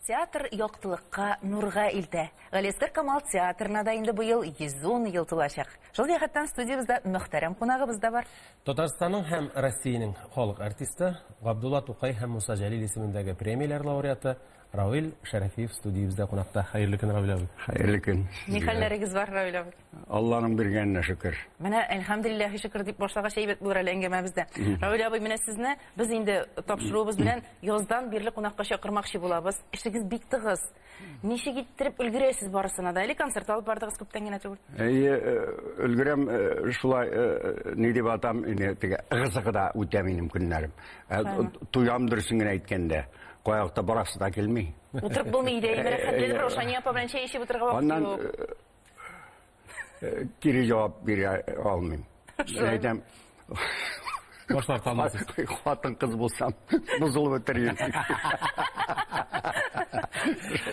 Театр яктылыкка, нурга илтә. Галиәсгар Камал театрына да инде быел 110 ел тулачак. Шул җәһәттән студиябездә мөхтәрәм кунагыбыз да бар. Татарстанның һәм Россиянең халык артисты, Габдулла Тукай һәм Муса Җәлил исемендәге премияләр лауреаты Равил Шәрәфиев студиябездә кунакта. Хәерле көн, Равил абый. Хәерле көн. Ни хәлләрегез бар, Равил абый? Алланың биргәненә шөкер. Менә әлхәмдүлилләһи шөкер дип башлагач әйбәт булыр әле әңгәмәбездә. Равил абый, менә сезне без инде тапшыруыбыз белән яздан бирле кунакка чакырмакчы булабыз. Эшегез бик тыгыз. Ничек иттереп өлгерәсез барысына да? Әле концерт алып бардыгыз күптән генә түгел. Әйе, өлгерәм шулай, ни дип атам, инде теге ыгы-зыгы да үтә минем көннәрем. Туям дөресен генә әйткәндә. Каякта барасы да килми. Утырып булмый иде, рәхәтләнеп Раушания апа белән чәй эчеп утырырга вакыт Аннан юк. Кире җавап бирә алмыйм. Әйтәм, Баш тарта алмассыз. Хатын-кыз булсам, бозылып бетер идем.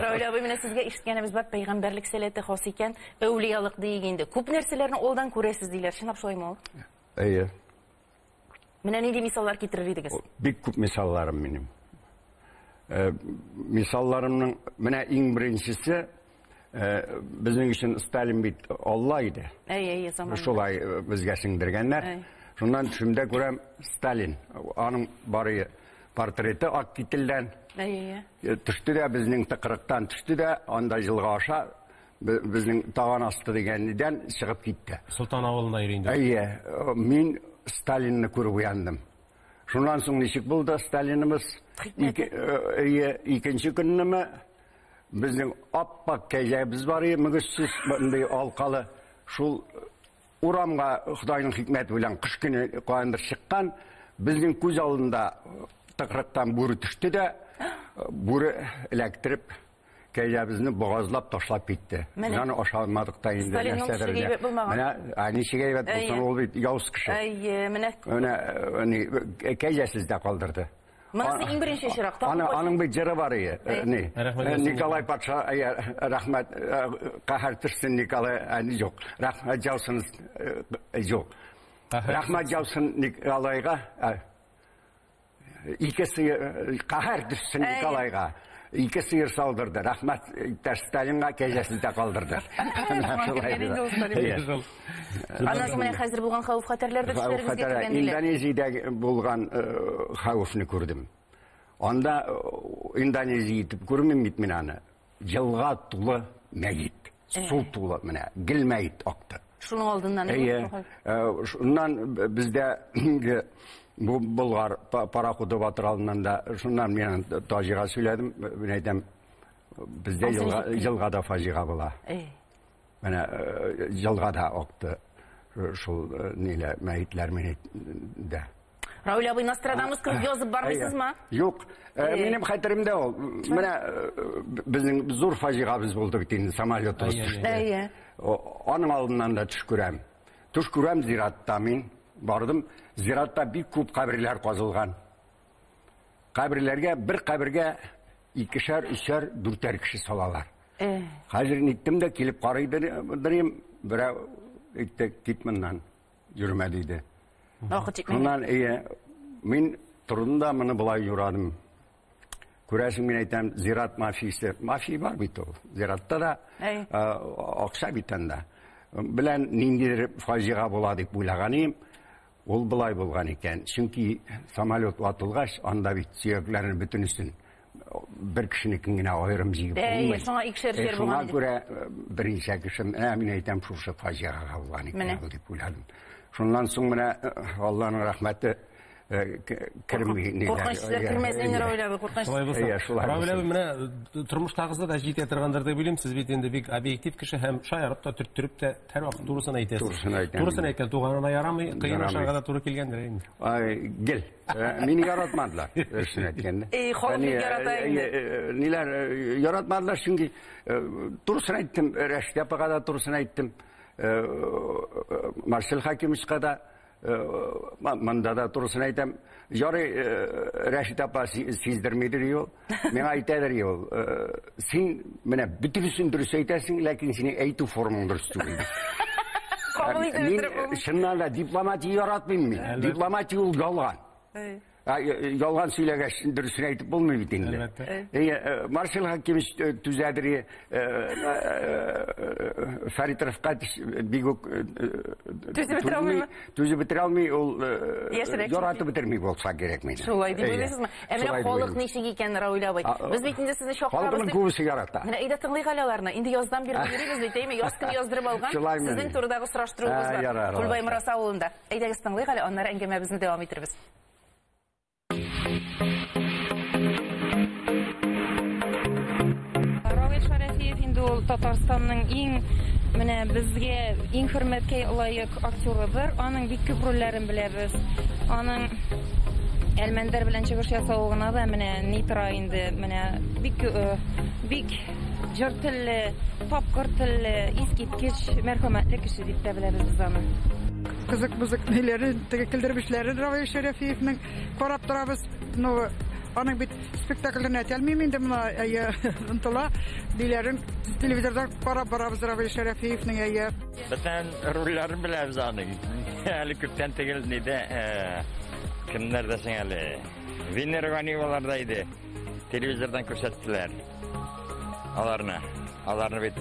Равил абый, менә сезгә ишеткәнебез бар, пәйгамбәрлек сәләте хас икән, әүлиялык диек инде. Күп нәрсәләрне алдан күрәсез диләр. Чынлап шулаймы ул? Әйе. Менә нинди мисаллар китерер идегез? Бик күп мисалларым минем. Мисалларымның менә иң беренчесе, безнең өчен Сталин бит Алла иде. Әйе, әйе, заманында. Шулай безгә сеңдергәннәр. Шуннан төшемдә күрәм Сталин, аның бары портреты ак кителдән. Әйе, әйе. Төште дә безнең тыкрыктан төште дә, анда елга аша безнең таган асты дигән нидән чыгып китте. Солтан авылында йөри инде. Әйе, мин Сталинны күреп уяндым. Шуннан соң ничек булды Сталиныбыз? Әйе, икенче көннеме безнең ап-ак кәҗәбез бар иде, мөгезсез, мондый алкалы. Шул урамга Ходайның хикмәте белән кыш көне каяндыр чыккан, безнең күз алдында тыкрыктан бүре төште дә, бүре эләктереп кәҗәбезне богазлап ташлап китте. Менә. Аны ашамадык та инде, Сталинның нәрсәдер төшеге дә. әйбәт булмаган. Менә, ә ничек әйбәт булсын, Әйе. ул бит явыз кеше. Әйе, менә. Менә, ни, кәҗәсез дә калдырды. Монысы иң беренче очрак. Тагын кайсы? Аның бит җыры бар иде. Әйе. Ни? Рәхмәт яусын. Николай патша, әйе, рәхмәт, каһәр төшсен Николай, юк. Рәхмәт яусын, юк. Каһәр Рәхмәт яусын Николайга, ике сыер, каһәр төшсен Әйе. Николайга. Ике сыер салдырды. Рәхмәт иптәш Сталинга кәҗәсен дә калдырды. Менә шулай Кергән инде ул Сталин. Әйе. Шул. Аннан соң менә хәзер булган хәвеф-хәтәрләр дә төшләрегезгә Хәвеф-хәтәр. кергән диләр. Индонезиядә булган хәвефне күрдем. Анда Индонезия итеп күрмим бит мин аны. Елга тулы мәет. Су тулы менә, гел мәет акты. Шуның алдыннан, Әйе. әйе. Шуннан бездә бу Болгар пароходы батыр алдыннан да, шуннан мин Таҗига сөйләдем, мин әйтәм, бездә Ансы ничек килә? елгада фаҗига була. Әйе. Менә елгада акты шул ниләр, мәетләр мине дә. Равил абый, Нострадамус кебек язып бармыйсызмы? Юк, минем хәтеремдә ул. Менә безнең зур фаҗигабыз булды бит инде, самолетыбыз Әйе, төште. Әйе. Аның алдыннан да төш күрәм. Төш күрәм зиратта мин бардым. Зиратта бик күп каберләр казылган. Каберләргә, бер кабергә икешәр, өчәр, дүртәр кеше салалар. Хәзер ниттем дә килеп карыйдырым, берәү әйтте, кит моннан, йөрмә диде. Вакыт җитмәгән. Шуннан, әйе, мин тордым да моны болай юрадым. Күрәсең, мин әйтәм, зират мафиясе. Мафия бар бит ул. Зиратта да, Әй. акча бит анда. Белән ниндидер фаҗига була дип уйлаган идем. Ул болай булган икән. Чөнки самолет ватылгач, анда бит сөякләрне бөтенесен бер кешенекен генә аерым җыеп Әй, булмый. шуңа икешәр җир Шуңа булган иде. күрә берничә кеше, менә мин әйтәм, шушы фаҗигага булган икән Менә. ул дип уйладым. Шуннан соң менә Алланың рәхмәте керми ниләр. Куркынычсызлар Әйе, кермәсен инде, әйе. Равил абый, куркыныч. Шулай булсын. Әйе, шулай Равил булсын. абый, менә тормыштагысы да җитә торгандыр дип уйлыйм. Сез бит инде бик объектив кеше һәм шаярып та, төрттереп тә һәрвакыт турысын әйтәсез. Турысын әйтәм. Турысын әйткән туганына ярамый, кыен Ярамый. ашарга да туры килгәндер инде. Ай, гел. Мине яратмадылар, дөресен әйткәндә. Эй, халык бик ярата инде. Ниләр яратмадылар, чөнки турысын әйттем, Рәшит апага да турысын әйттем, Марсель Хакимовичка да, монда да турысын әйтәм. Ярый, Рәшит апа сиздермидер ул. Миңа әйтәдер ул. Син менә бөтенесен дөрес әйтәсең, ләкин синең әйтү формаң дөрес түгел. Кабул итеп Мин бетереп булмый. чыннан да дипломатия яратмыйм мин. Әлбәттә. Дипломатия ул ялган. Әй. Ялган сөйләгәч, дөресен әйтеп булмый бит инде. Әлбәттә. Марсель Хакимович түзәдер, Фәрит Рәфкатович бик үк түзеп бетерә алмыймы? Түзеп бетерә алмый, ул яратып бетерми булса кирәк мине. Шулай дип уйлыйсызмы? Ә менә халык ничек икән, Равил абый? Без бит инде сезне чакырабыз. Халыкның күбесе ярата. Менә әйдә тыңлыйк әле аларны. Инде яздан бирле йөрибез бит, әйме? Яз көне яздырып алган. Сезнең турыдагы сораштыруыбыз бар. Күлбай Мораса авылында. Әйдәгез тыңлыйк әле, аннары әңгәмәбезне дәвам итербез. Равил Шәрәфиев инде ул Татарстанның иң менә безгә иң хөрмәткә лаек актерыдыр. Аның бик күп рольләрен беләбез. Аның Әлмәндәр белән чыгыш ясавы гына да менә ни тора инде. Менә бик бик җор телле, тапкыр телле, искиткеч мәрхәмәтле кеше дип тә беләбез без аны. Кызык-бызык ниләре, теге көлдермешләрен Равил Шәрәфиевнең карап торабыз. Ну, аның бит спектаклен әйтә алмыйм инде, моны әйе ынтыла. Диләрен телевизордан карап барабыз Равил Шәрәфиевнең әйе. Бөтен рольләрен беләбез аның. Әле күптән түгел нидә, кемнәрдә соң әле? Венера Ганиеваларда иде. Телевизордан күрсәттеләр. Аларны. Аларны бит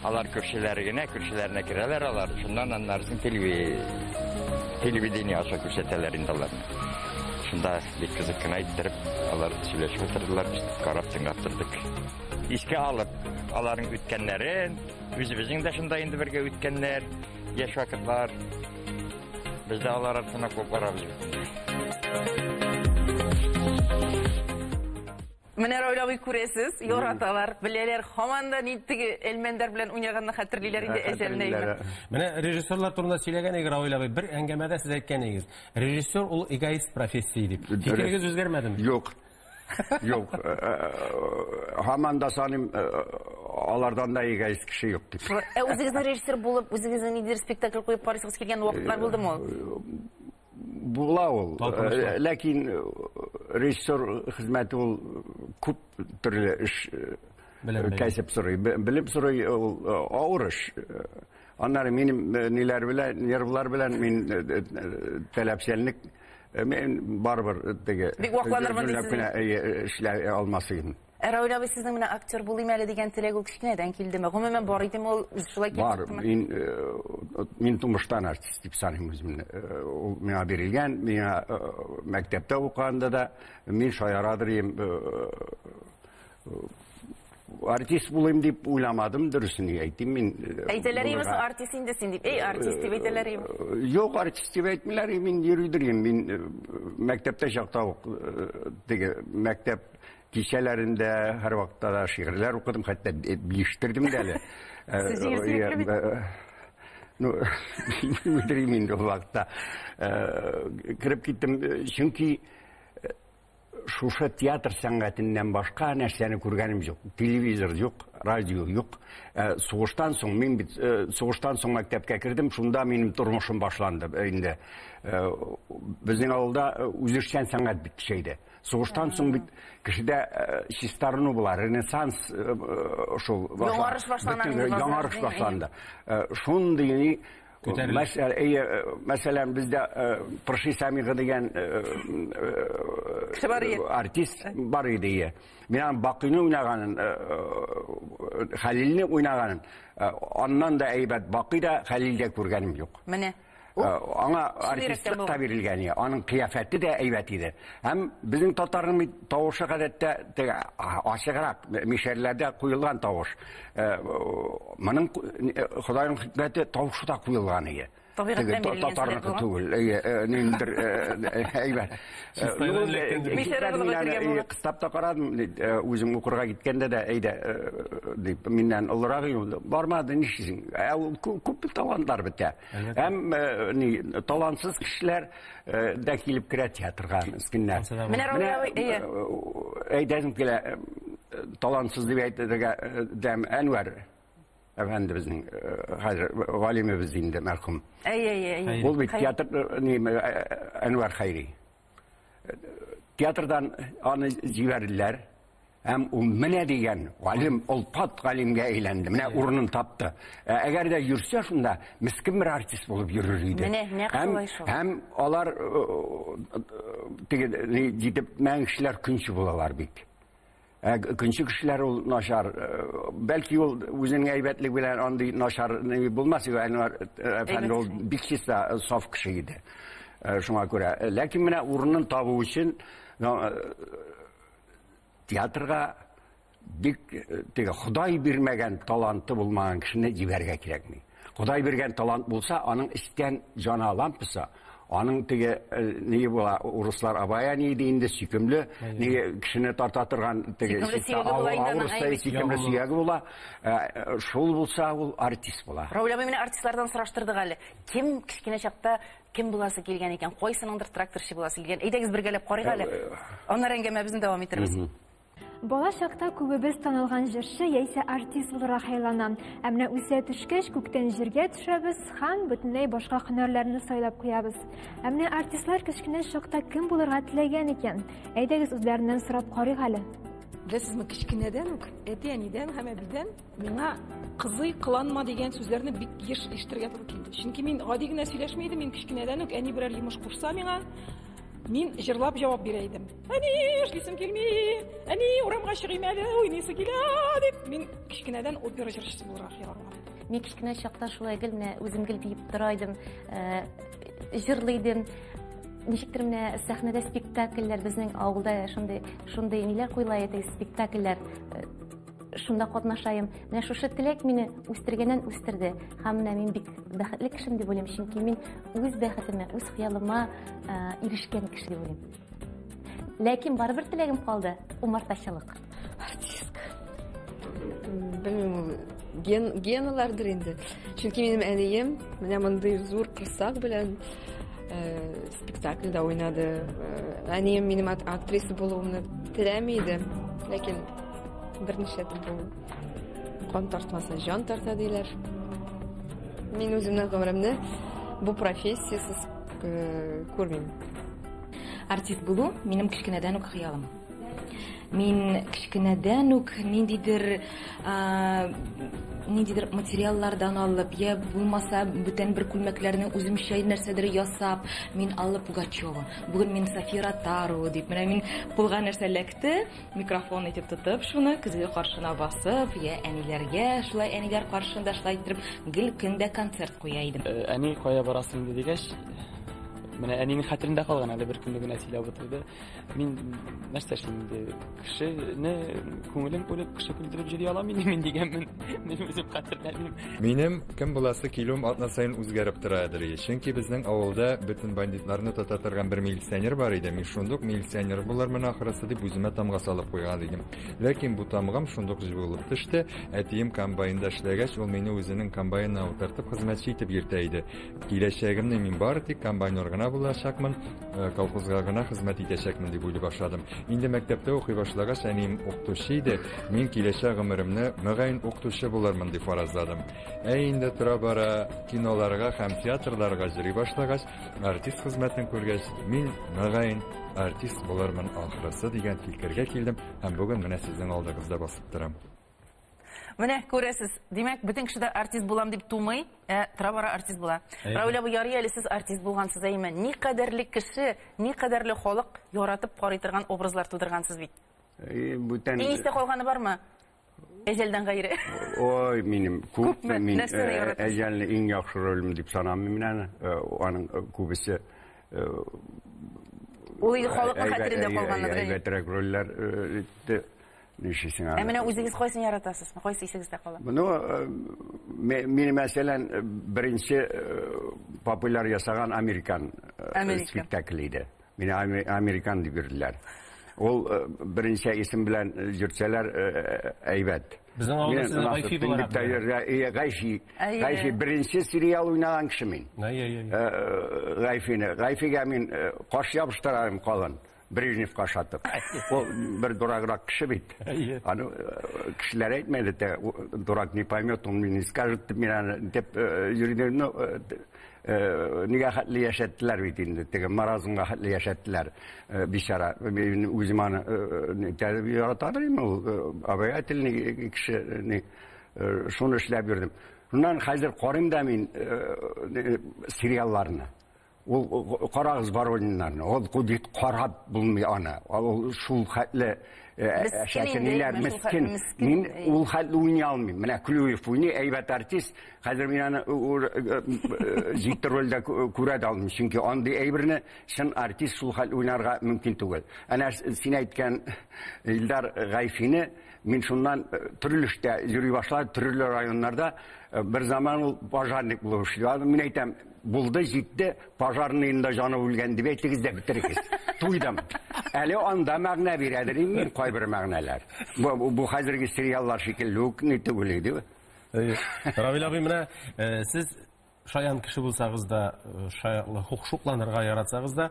алар күршеләре генә, күршеләренә керәләр алар. Шуннан аннарысын телевидение аша күрсәтәләр инде аларны. Шунда бик кызык кына иттереп, алар сөйләшеп утырдылар, без карап тыңлап тордык. Искә алып, аларның үткәннәрен, үзебезнең дә шунда инде бергә үткәннәр, яшь вакытлар. Без дә алар артына куып барабыз бит. Менә Равил абый күрәсез, яраталар, беләләр, һаман да ни теге Әлмәндәр белән уйнаганны хәтерлиләр инде әҗәлне. Менә режиссерлар турында сөйләгән идек, Равил абый, бер әңгәмәдә сез әйткән идегез. Режиссер ул эгоист профессия дип. Фикерегез үзгәрмәдеме? Юк. Юк. Һаман да саныйм, алардан да эгоист кеше юк дип. Ә үзегезнең режиссер булып, үзегезнең ниндидер спектакль куеп карыйсыгыз килгән вакытлар булдымы ул? Була ул. Ләкин режиссер хезмәте ул күп төрле эш кәсеп сорый. Белеп сорый, ул авыр эш. Аннары минем ниләр белән, нервлар белән мин таләпчәнлек, мин барыбер теге бик вакланырмын дисез. Эшләй алмас идем. Ә Равил абый, сезнең менә актер булыйм әле дигән теләк ул кечкенәдән килдеме? Гомумән бар идеме ул, үзе шулай килеп Бар. чыктымы? Мин тумыштан артист дип саныйм үземне. Ул миңа бирелгән, миңа мәктәптә укыганда да мин шаярадыр идем. Артист булыйм дип уйламадым, дөресен әйтим мин. Әйтәләр идеме соң артист инде син дип? Эй, артист дип әйтәләр идеме? Юк, артист дип әйтмиләр, мин йөридер идем. Мин мәктәптә чакта ук теге мәктәп кичәләрендә һәр вакытта да шигырьләр укыдым, хәтта биештердем дә әле. Сез җиңел сөекле бит. Ну, белмим инде ул вакытта. Кереп киттем, чөнки шушы театр сәнгатеннән башка нәрсәне күргәнем юк. Телевизор юк, радио юк. Сугыштан соң мин бит, сугыштан соң мәктәпкә кердем, шунда минем тормышым башланды инде. Безнең авылда үзешчән сәнгать бик көчәйде. Сугыштан соң бит кешедә чистарыну була, ренессанс шул Яңарыш башлана инде базар. Яңарыш башланды. Шундый ни, мәсәлән, бездә Пырши Самигы дигән Кеше бар иде. артист бар иде. Мин аның Бакыйны уйнаганын, Хәлилне уйнаганын, аннан да әйбәт Бакый да Хәлил дә күргәнем юк. Менә. Аңа артистлык та бирелгән иде, аның кыяфәте дә әйбәт иде. Һәм безнең татарның тавышы гадәттә теге ачыграк, мишәрләрдә куелган тавыш. Моның Ходайның хикмәте тавышы да куелган иде. Табигатьтән бирелгән Татарныкы сәләт түгел. Ниндер әйбәт. Кыстап та карадым, үзем укырга киткәндә дә, әйдә, дип, миннән олырак иде. Бармады, нишлисең? Ул күп талантлар бетә. Һәм талантсыз кешеләр дә килеп керә театрга, мескеннәр. Менә Равил абый, әйе. Әйтәсем килә, талантсыз дип әйтергә дәм Әнвәр әфәндебезнең, хәзер галимебез инде мәрхүм. Әйе, әйе, әйе. Ул бит театр, ни, Әнвәр Хәйри. Театрдан аны җибәрделәр. Һәм ул менә дигән галим, олпат галимгә әйләнде. Менә урынын тапты. Әгәр дә йөрсә шунда, мескен бер артист булып йөрер иде. Менә нәкъ шулай шул. Һәм алар теге җитеп мәң кешеләр көнче булалар бик. Көнче кешеләр ул начар. Бәлки ул үзенең әйбәтлеге белән андый начар булмас иде. Әнвәр әфәнде ул бик чиста, саф кеше иде. Шуңа күрә. Ләкин менә урынын табу өчен театрга бик теге Ходай бирмәгән таланты булмаган кешене җибәрергә кирәкми. Ходай биргән талант булса, аның эчтән җана лампасы, аның теге ни була, урыслар обаяние ди инде, сөйкемле, ни кешене тарта торган теге авырса сөйкемле сөяге була. Шул булса, ул артист була. Равил абый, менә артистлардан сораштырдык әле. Кем кечкенә чакта кем буласы килгән икән, кайсыныңдыр тракторчы буласы килгән. Әйдәгез бергәләп карыйк әле. Аннары әңгәмәбезне дәвам итәрбез. Бала чакта күбебез танылган җырчы яисә артист булырга хыяллана. Ә менә үсә төшкәч, күктән җиргә төшәбез һәм бөтенләй башка һөнәрләрне сайлап куябыз. Ә менә артистлар кечкенә чакта кем булырга теләгән икән? Әйдәгез үзләреннән сорап карыйк әле. Беләсезме, кечкенәдән үк әти-әнидән һәм әбидән миңа кызый кыланма дигән сүзләрне бик еш ишетергә туры килде. Чөнки мин гади генә сөйләшми идем, мин кечкенәдән үк әни берәр йомыш кушса миңа, мин җырлап җавап бирә идем. Әни, эшлисем килми, әни, урамга чыгыйм әле, уйныйсы килә, дип. Мин кечкенәдән опера җырчысы булырга хыялланган идем. Мин кечкенә чакта шулай гел менә үзем гел биеп тора идем, җырлый идем. Ничектер менә сәхнәдә спектакльләр, безнең авылда шундый, шундый ниләр куела иде, спектакльләр, шунда катнашайым. Менә шушы теләк мине үстергәннән үстерде. Һәм менә мин бик бәхетле кешем дип уйлыйм, чөнки мин үз бәхетемә, үз хыялыма ирешкән кеше дип уйлыйм. Ләкин барыбер теләгем калды, умартачылык. Артистка. Белмим, ул геналардыр инде. Чөнки минем әнием менә мондый зур корсак белән спектакльдә уйнады. Әнием минем актриса булуымны теләми иде. Ләкин берничә бу кан тартмаса җан тарта диләр. Мин үземнең гомеремне бу профессиясез күрмим. Артист булу минем кечкенәдән үк хыялым. Мин кечкенәдән үк ниндидер материаллардан алып, я булмаса бүтән бер күлмәкләрне үземчә нәрсәдер ясап, мин Алла Пугачева, бүген мин София Ротару дип, менә мин кулга нәрсә эләкте, микрофон итеп тотып шуны көзге каршына басып, я әниләргә, шулай әниләр каршында шулай итеп гел көндә концерт куя идем. Әни кая барасың инде дигәч, менә әнинең хәтерендә калган әле бер көнне генә сөйләп утырды. Мин нәрсә эшлим инде? Кешене күңелен күреп, кеше көлдереп йөри алам инде мин дигәнмен. Мин үзем хәтерләмим. Минем кем буласы килүем атна саен үзгәреп тора иде. Чөнки безнең авылда бөтен бандитларны тота торган бер милиционер бар иде. Мин шундук милиционер булырмын ахрысы дип үземә тамга салып куйган идем. Ләкин бу тамгам шундук җуелып төште. Әтием комбайнда эшләгәч, ул мине үзенең комбайнына утыртып хезмәтче итеп йөртә иде. Киләчәгемне мин бары тик комбайнер гына булачакмын, колхозга гына хезмәт итәчәкмен дип уйлый башладым. Инде мәктәптә укый башлагач, әнием укытучы иде. Мин киләчәк гомеремне мөгаен укытучы булырмын дип фаразладым. Ә инде тора-бара киноларга һәм театрларга йөри башлагач, артист хезмәтен күргәч, мин мөгаен артист булырмын ахрысы дигән фикергә килдем һәм бүген менә сезнең алдыгызда басып торам. Менә күрәсез, димәк, бөтен кеше дә артист булам дип тумый, тора-бара артист була. Равил абый, ярый әле сез артист булгансыз, әйме? Ни кадәрле кеше, ни кадәрле халык яратып карый торган образлар тудыргансыз бит. Бүтән Иң истә калганы бармы? Әҗәлдән гайре. Ой, минем күп, мин Әҗәлне иң яхшы ролем дип санамыйм мин аны. Аның күбесе Ул инде халыкның хәтерендә калганнар. Әйбәтрәк рольләр итте. Нишесең аны? Ә менә үзегез кайсын яратасыз? Кайсы исегездә кала? Ну, мин мәсәлән, беренче популяр ясаган американ спектакль иде. Мине американ дип йөрделәр. Ул беренче исем белән йөртсәләр әйбәт. Безнең авылда сезне Гайфи буларак. Гайфи. Гайфи беренче сериал уйнаган кеше мин. Гайфине. Гайфигә мин каш ябыштырарым калын. Брежневка ошатып. Ул бер дураграк кеше бит. Аны кешеләр әйтмәде дә, дурак не поймет, он мне не скажет, дип мин аны дип йөрдем. Ну, нигә хәтле яшәттеләр бит инде, теге маразмга хәтле яшәттеләр, бичара. Мин үзем аны яратадыр инде ул, обаятельный кеше, шуны эшләп йөрдем. Шуннан хәзер карыйм да мин сериалларны. Ул карагыз Ворониннарны, ул бит карап булмый аны. Ул шул хәтле әшәкениләр, мескен. Мин ул хәтле уйный алмыйм. Менә Клюев уйный, әйбәт артист. Хәзер мин аны җитди рольдә күрә дә алмыйм. Чөнки андый әйберне чын артист шул хәтле уйнарга мөмкин түгел. Әнә син әйткән Илдар Гайфине мин шуннан төрле эштә йөри башладым, төрле районнарда. Бер заман ул пожарник булып эшли. Мин әйтәм, булды, җитте, пожарныйның да җаны үлгән дип әйтегез дә бетерегез. Туйдым. Әле анда мәгънә бирәдер инде кайбер мәгънәләр. Бу хәзерге сериаллар шикелле үк ни түгел иде. Равил абый, менә сез шаян кеше булсагыз да, шукланырга яратсагыз да,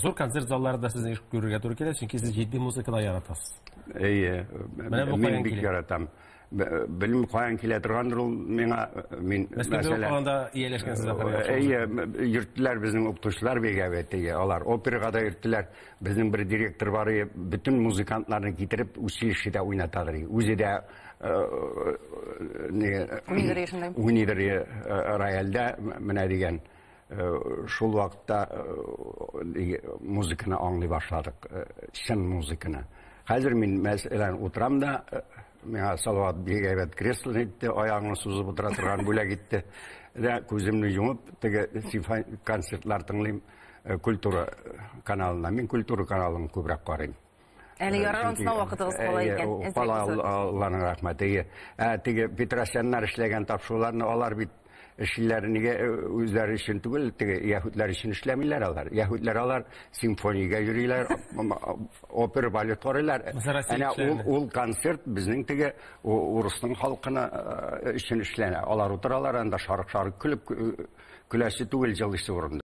зур концерт залларында сезне күрергә туры килә, чөнки сез җитди музыка да яратасыз. Әйе, мин бик яратам. Белмим, каян килә торгандыр ул миңа. Мин мәсәлән, укыганда ияләшкәнсез ахры. Әйе, йөрттеләр безнең укытучылар бик әйбәт, алар операга да йөрттеләр. Безнең бер директор бар, бөтен музыкантларны китереп училищеда уйнатадыр. Үзе дә уйныйдыр рояльдә, менә дигән. Шул вакытта музыканы аңлый башладык, чын музыканы. Хәзер мин мәсәлән утырам да, миңа Салават бик әйбәт кресло итте, аягымны сузып утыра торган бүләк итте. Дә күземне йомып, теге симфоник концертлар тыңлыйм культура каналына. Мин культура каналын күбрәк карыйм. Әле ярар, ансына вакытыгыз кала икән. Кала, Алланың рәхмәте. Теге Петросяннар эшләгән тапшыруларны алар бит эшлиләр нигә үзләре өчен түгел, теге яһүдләр өчен эшләмиләр алар. Яһүдләр алар симфониягә йөриләр, опера, балет карыйлар. Әнә ул концерт безнең теге урысның халкына өчен эшләнә. Алар утыралар анда шарык-шарык көлеп, көләсе түгел җылысы урында.